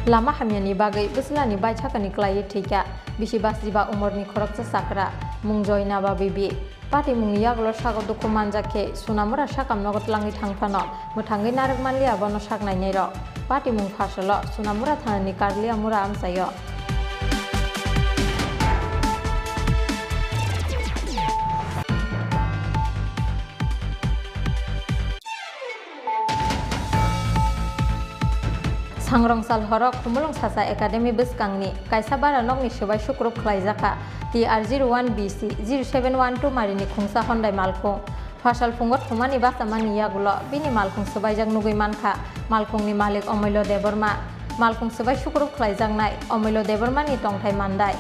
Lama hamyani bagwi bwslani baithakani kwlaiwi thwikha bisi basiba umorni khoroksa chakra, mung Joy Naba Bibi. Patimungni yagulo sago dukhu manjak khe Sunamura sakam nogo twlangwi thang phano mwthangwi narwk manliya bono sak nainairok. Patimung phasalo Sunamura thanani Karliamura amchaio. Sangrong sal horo Khumulwng Sasa Academy bwskangni kaisa bara nokni swbai sukrup khlaijakha T R zero one B C zero seven one two marini khungsa Hyundai malkhung. Phasal phungo thumani bachamani yagulo bini malkhung swbaijak nugwi mankha malkhungni malik Omoilo Debbarma. Malkhung swbai sukrup khlaijaknai Omoilo Debbarmani tongthai mandai.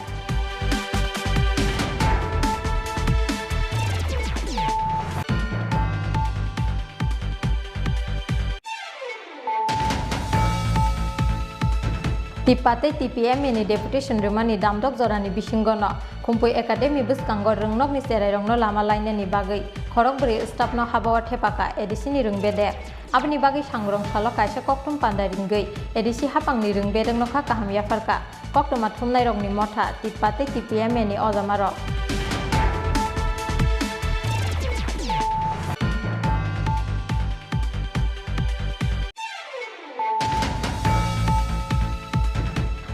Tippa tei T P M A ni deputation rwmani damdok jorani bisingono Khumpui Academy bwskango rwngnokni cherairokno lama lainani bagwi khorokbrwi staffno habao thepakha A D C ni rwngbedek. Aboni bagwi sangrong salo kaisa koktwm panda ringwi A D C hapangni rwngbedekno kha kaham yapharkha koktwma thumnairokni motha Tippa tei T P M A ni ojamarok.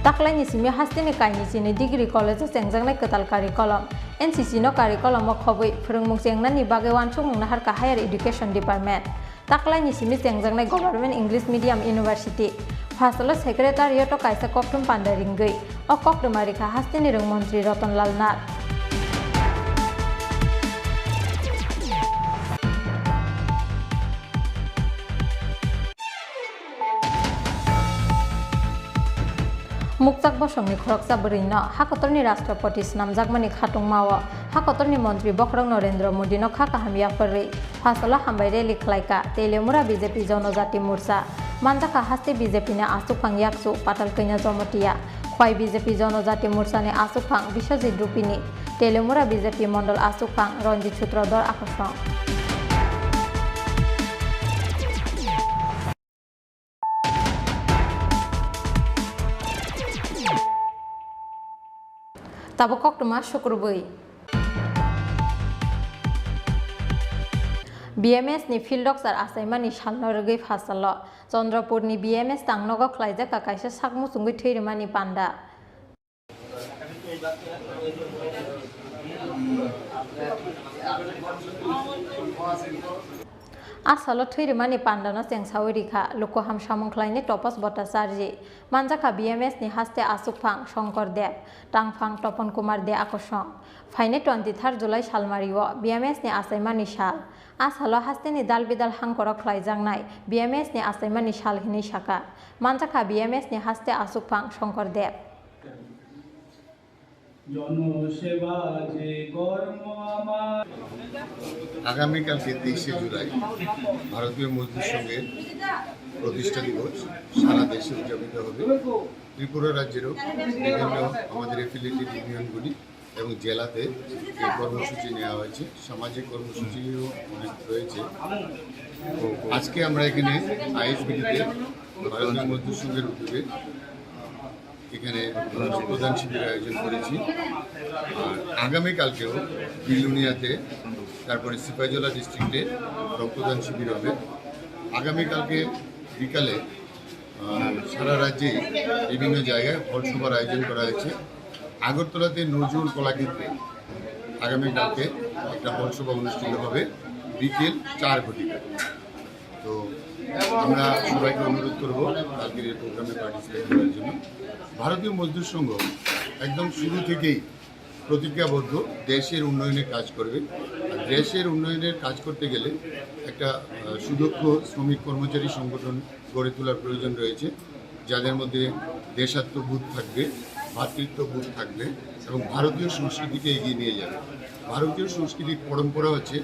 Taklaini simi hasteni kaini chini degree college o chengjaknai kwtal kari kolom. N C C no kari kolomo khobwi phwrwngmung chengnani bagwi uansukmung naharkha Higher Education Department. Taklaini simi chengjaknai Government English Medium University. Phasalo secretariat o kaisa koktwm panda ringwi o koktwma rikha hasteni rwng montri Ratan Lal Nath. Mukchak bosongni khoroksa bwrwino hakotorni Rashtrapati swnamjakmani khatungmao hakotorni montri bokhorok Narendra Modino kha kaham yapharwi phasalo hambai rally khlaikha Teliamura B J P Jonojati Morcha. Manjakha haste B J P ni aswkphang yakchu Patal Kanya Jomotia, Khwai B J P Jonojati Morchani aswkphang Biswajit Rupini, Teliamura B J P Mondol aswkphang Ranjit Sutradhar Akosong. Tabuk koktwma sukrubwi. B M S ni field doctor achaimani salno rwgwi phasalo Chandrapurni B M S tangnogo khlaijak kaisa sak muchungwi thwi rwmani panda. A salo thwi rwmani pandano chengsawi rikha lukuham samung khlainai Topas Bhattacharjee. Manjakha B M S ni haste aswkphang Shankar Deb, tangphang Topon Kumar De Akosong. Phainai twenty third July salmario B M S ni achaimani sal. A salo hasteni dal bidal hangkoro khlaijaknai B M S ni achaimani sal hinwi sakha. Manjakha B M S ni haste aswkphang Shankar Deb. আগামীকালকে তেইশে জুলাই ভারতীয় মজদুর সংঘের প্রতিষ্ঠা দিবস সারা দেশে উদযাপিত হবে। ত্রিপুরা রাজ্যেরও বিভিন্ন আমাদের অ্যাফিলিয়েটেড ইউনিয়নগুলি এবং জেলাতে এই কর্মসূচি নেওয়া হয়েছে। সামাজিক কর্মসূচিও অনেক রয়েছে। আজকে আমরা এখানে আইএসবিটিতে ভারতীয় মজদুর সংঘের উদ্যোগে এখানে রক্তদান শিবির আয়োজন করেছি। আর আগামীকালকেও বিলোনিয়াতে, তারপরে সিপাহীজলা ডিস্ট্রিক্টে রক্তদান শিবির হবে। আগামীকালকে বিকালে, আহ, সারা রাজ্যেই বিভিন্ন জায়গায় হল সভার আয়োজন করা হয়েছে। আগরতলাতে নজরুল কলাক্ষেত্রে আগামীকালকে একটা হল সভা অনুষ্ঠিত হবে বিকেল চার ঘটিকা। তো আমরা সবাইকে অনুরোধ করব কালকের এই প্রোগ্রামে পার্টিসিপেট করার জন্য। ভারতীয় মজদুর সংঘ একদম শুরু থেকেই প্রতিজ্ঞাবদ্ধ দেশের উন্নয়নে কাজ করবে। আর দেশের উন্নয়নের কাজ করতে গেলে একটা, আহ, সুদক্ষ শ্রমিক কর্মচারী সংগঠন গড়ে তোলার প্রয়োজন রয়েছে, যাদের মধ্যে দেশাত্মবোধ থাকবে, ভ্রাতৃত্ববোধ থাকবে এবং ভারতীয় সংস্কৃতিকে এগিয়ে নিয়ে যাবে। ভারতীয় সংস্কৃতির পরম্পরা হচ্ছে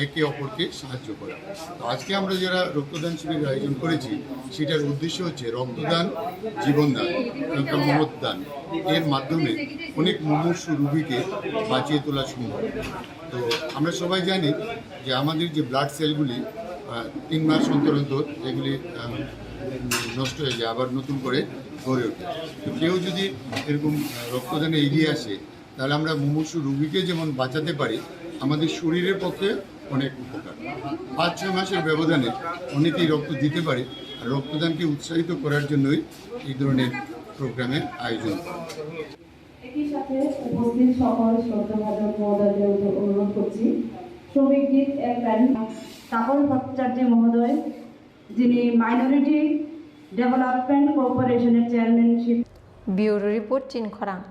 একে অপরকে সাহায্য করা। তো আজকে আমরা যারা রক্তদান শিবিরের আয়োজন করেছি, সেটার উদ্দেশ্য হচ্ছে রক্তদান, জীবনদান, একটা মহৎ দান। এর মাধ্যমে অনেক মুমূর্ষু রোগীকে বাঁচিয়ে তোলা সম্ভব। তো আমরা সবাই জানি যে আমাদের যে ব্লাড সেলগুলি, আহ, তিন মাস অন্তর অন্তর যেগুলি, আহ, নষ্ট হয়ে যায়, আবার নতুন করে গড়ে ওঠে। তো কেউ যদি এরকম, আহ, রক্তদানে এগিয়ে আসে, তাহলে আমরা মুমূর্ষু রোগীকে যেমন বাঁচাতে পারি, আমাদের শরীরের পক্ষে অনেক উপকার। পাঁচ ছয় মাসের ব্যবধানে অনেকেই রক্ত দিতে পারে। আর রক্তদানকে উৎসাহিত করার জন্যই এই ধরনের প্রোগ্রামের আয়োজন করা। একই সাথে উপস্থিত সকল শ্রদ্ধাভাজন মহোদয়দের উদ্দে-, অনুরোধ করছি, শ্রমিক গীত এক লাইন। তাপস ভট্টাচার্য মহোদয়, যিনি মাইনরিটি ডেভেলপমেন্ট কর্পোরেশনের chairmanship. Bureau report, Chinkhorang.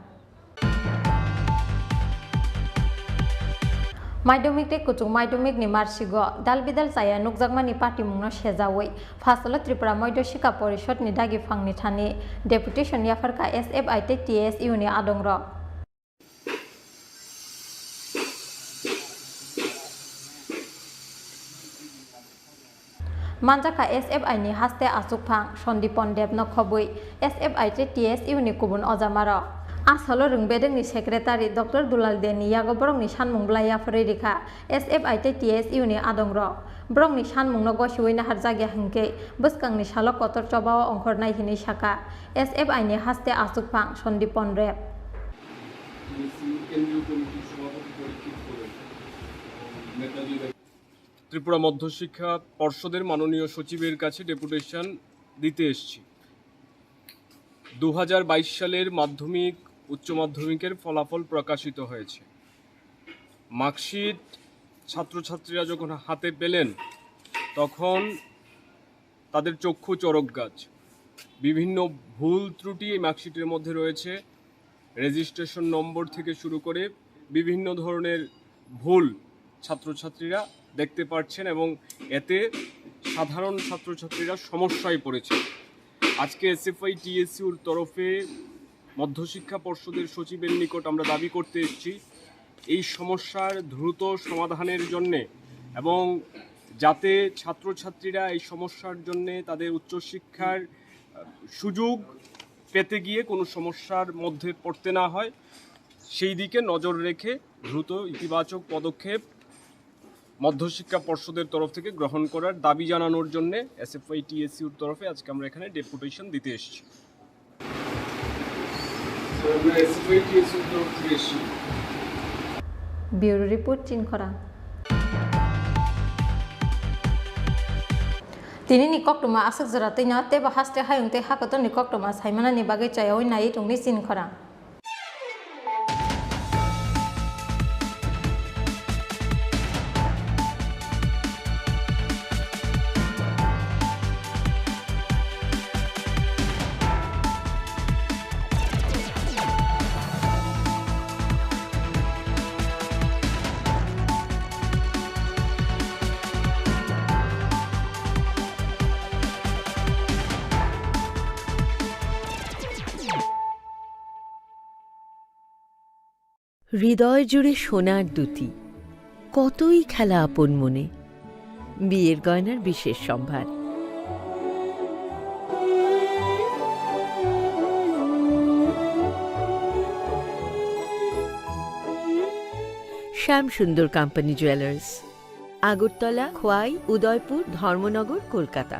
Madhyamik tei kuchuk madhyamik ni marsigo dal bidal chaya nukjakmani patimungno sejaui phasalo Tripura Madhya Sikha Porishod ni dagi phangni thani deputation yapharkha S F I tei T S U ni adongrok. Manjakha S F I ni haste achukphang Sandipon Deb no khobwi S F I tei T S U ni kubun ojamarok. Asolo rwng bedengni secretary Doctor Dulal De ni yago borokni sanmung bwlai yapharwi rikha S F I tei T S U ni adongrok. Borokni sanmungno gosiwi naharjakya hwnkhe bwskangni salo kotor chobao ongkhornai hinwi sakha S F I ni haste achukphang Sandipon Deb. Tripura মধ্যশিক্ষা পর্ষদের মাননীয় সচিবের কাছে ডেপুটেশন দিতে এসেছি। দু হাজার বাইশ সালের মাধ্যমিক, উচ্চ মাধ্যমিকের ফলাফল প্রকাশিত হয়েছে। মার্কশিট ছাত্রছাত্রীরা যখন হাতে পেলেন, তখন তাদের চক্ষু চড়ক গাছ। বিভিন্ন ভুল ত্রুটি এই মার্কশিটের মধ্যে রয়েছে। রেজিস্ট্রেশন নম্বর থেকে শুরু করে বিভিন্ন ধরনের ভুল ছাত্রছাত্রীরা দেখতে পাচ্ছেন এবং এতে সাধারণ ছাত্রছাত্রীরা সমস্যায় পড়েছে। আজকে এসএফআই টিএসইউর তরফে মধ্যশিক্ষা পর্ষদের সচিবের নিকট আমরা দাবি করতে এসেছি এই সমস্যার দ্রুত সমাধানের জন্যে এবং যাতে ছাত্রছাত্রীরা এই সমস্যার জন্যে তাদের উচ্চশিক্ষার, আহ, সুযোগ পেতে গিয়ে কোনো সমস্যার মধ্যে পড়তে না হয়, সেই দিকে নজর রেখে দ্রুত ইতিবাচক পদক্ষেপ মধ্যশিক্ষা পর্ষদের তরফ থেকে গ্রহণ করার দাবি জানানোর জন্যে এসএফআই টিএসইউর তরফে আজকে আমরা এখানে ডেপুটেশন দিতে এসেছি। Bureau report, Chinkhorang. Tini ni koktwma aswk jora twino teibo haste hayung tei hakotor ni koktwma saimanani bagwi chayaui naiwi tongdi Chinkhorang. হৃদয় জুড়ে সোনার দ্যুতি, কতই খেলা আপন মনে। বিয়ের গয়নার বিশেষ সম্ভার। শ্যাম সুন্দর কোম্পানি জুয়েলার্স, আগরতলা, খোয়াই, উদয়পুর, ধর্মনগর, কলকাতা।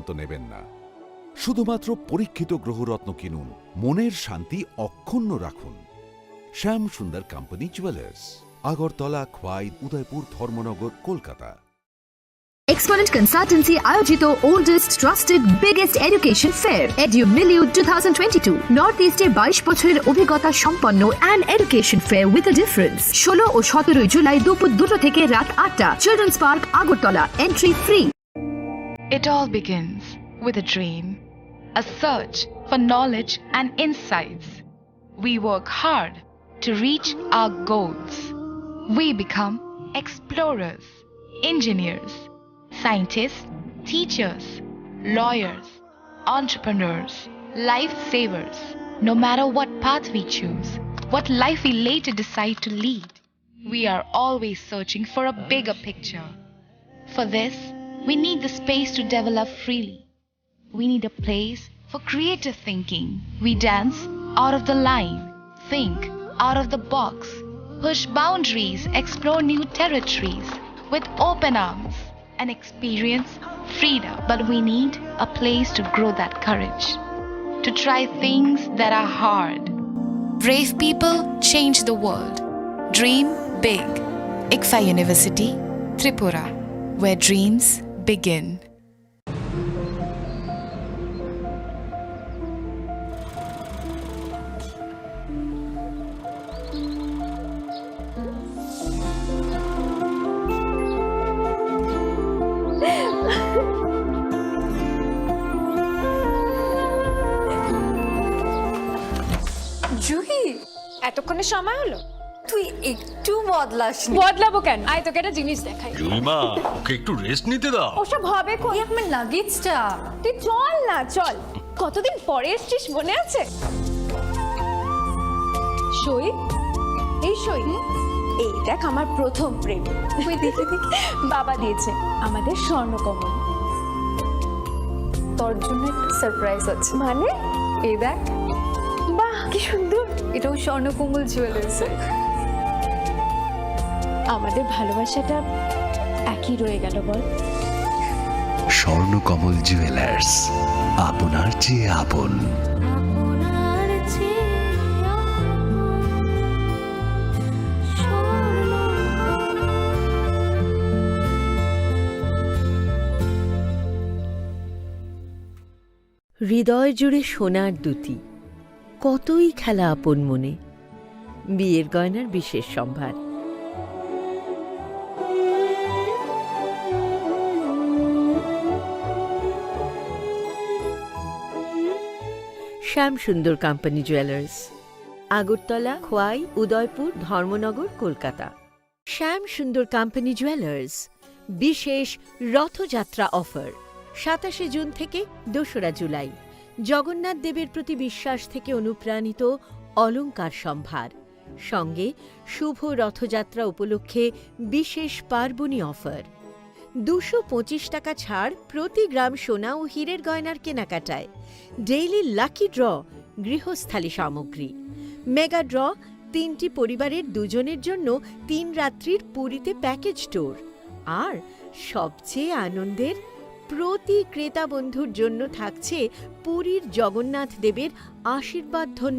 তো নেবেন না। শুধুমাত্র পরীক্ষিত গ্রহরত্ন কিনুন, মনের শান্তি অক্ষুণ্ণ রাখুন। শ্যাম সুন্দর কোম্পানি জুয়েলার্স, আগরতলা, খোয়াই, উদয়পুর, ধর্মনগর, কলকাতা। Exponent Consultancy আয়োজিত oldest, trusted, biggest education fair, EduMillennium two thousand twenty-two, north ইস্টের বাইশ বছরের অভিজ্ঞতা সম্পন্ন an education fair with a difference। ষোলো ও সতেরোই জুলাই দুপুর দুটো থেকে রাত আটটা, children's park, Agartala. Entry free। It all begins with a dream, a search for knowledge and insights. We work hard to reach our goals. We become explorers, engineers, scientists, teachers, lawyers, entrepreneurs, lifesavers. No matter what path we choose, what life we later decide to lead, we are always searching for a bigger picture. For this, we need the space to develop freely. We need a place for creative thinking. We dance out of the line, think out of the box, push boundaries, explore new territories with open arms, and experience freedom. But we need a place to grow that courage, to try things that are hard. Brave people change the world. Dream big. ICFAI University, Tripura, where dreams begin. Juhi, এতক্ষণে সময় হলো? তুই একটু বদলাসনি। বদলাবো কেন? আয়, তোকে একটা জিনিস দেখাই। জুইমা, ওকে একটু রেস্ট নিতে দাও। ওসব হবে কোন? এই আমার লাগেজটা। তুই চল না, চল। কতদিন পরে এসছিস, মনে আছে? সই, এই সই। এই দেখ, আমার প্রথম প্রেম। ওই দেখে দেখে বাবা দিয়েছে আমাদের স্বর্ণকমল। তোর জন্য একটা সারপ্রাইজ আছে। মানে? এই দেখ। বাহ, কি সুন্দর। এটাও স্বর্ণকমল জুয়েলার্স। আমাদের ভালোবাসাটা একই রয়ে গেল, বল? স্বর্ণকমল জুয়েলার্স, আপনার চেয়ে আপন। হৃদয় জুড়ে সোনার দ্যুতি, কতই খেলা আপন মনে। বিয়ের গয়নার বিশেষ সম্ভার। শ্যাম সুন্দর কোম্পানি জুয়েলার্স, আগরতলা, খোয়াই, উদয়পুর, ধর্মনগর, কলকাতা। শ্যাম সুন্দর কোম্পানি জুয়েলার্স, বিশেষ রথযাত্রা অফার, সাতাশে জুন থেকে দোসরা জুলাই। জগন্নাথ দেবের প্রতি বিশ্বাস থেকে অনুপ্রাণিত অলংকার সম্ভার, সঙ্গে শুভ রথযাত্রা উপলক্ষে বিশেষ পার্বণী অফার। দুশো পঁচিশ টাকা ছাড় প্রতি গ্রাম সোনা ও হীরের গয়নার কেনাকাটায়। ডেইলি লাকি ড্র, গৃহস্থালী সামগ্রী। মেগা ড্র, তিনটি পরিবারের দুজনের জন্য তিন রাত্রির পুরীতে প্যাকেজ ট্যুর। আর সবচেয়ে আনন্দের, প্রতি ক্রেতা বন্ধুর জন্য থাকছে পুরীর জগন্নাথ দেবের আশীর্বাদ ধন্য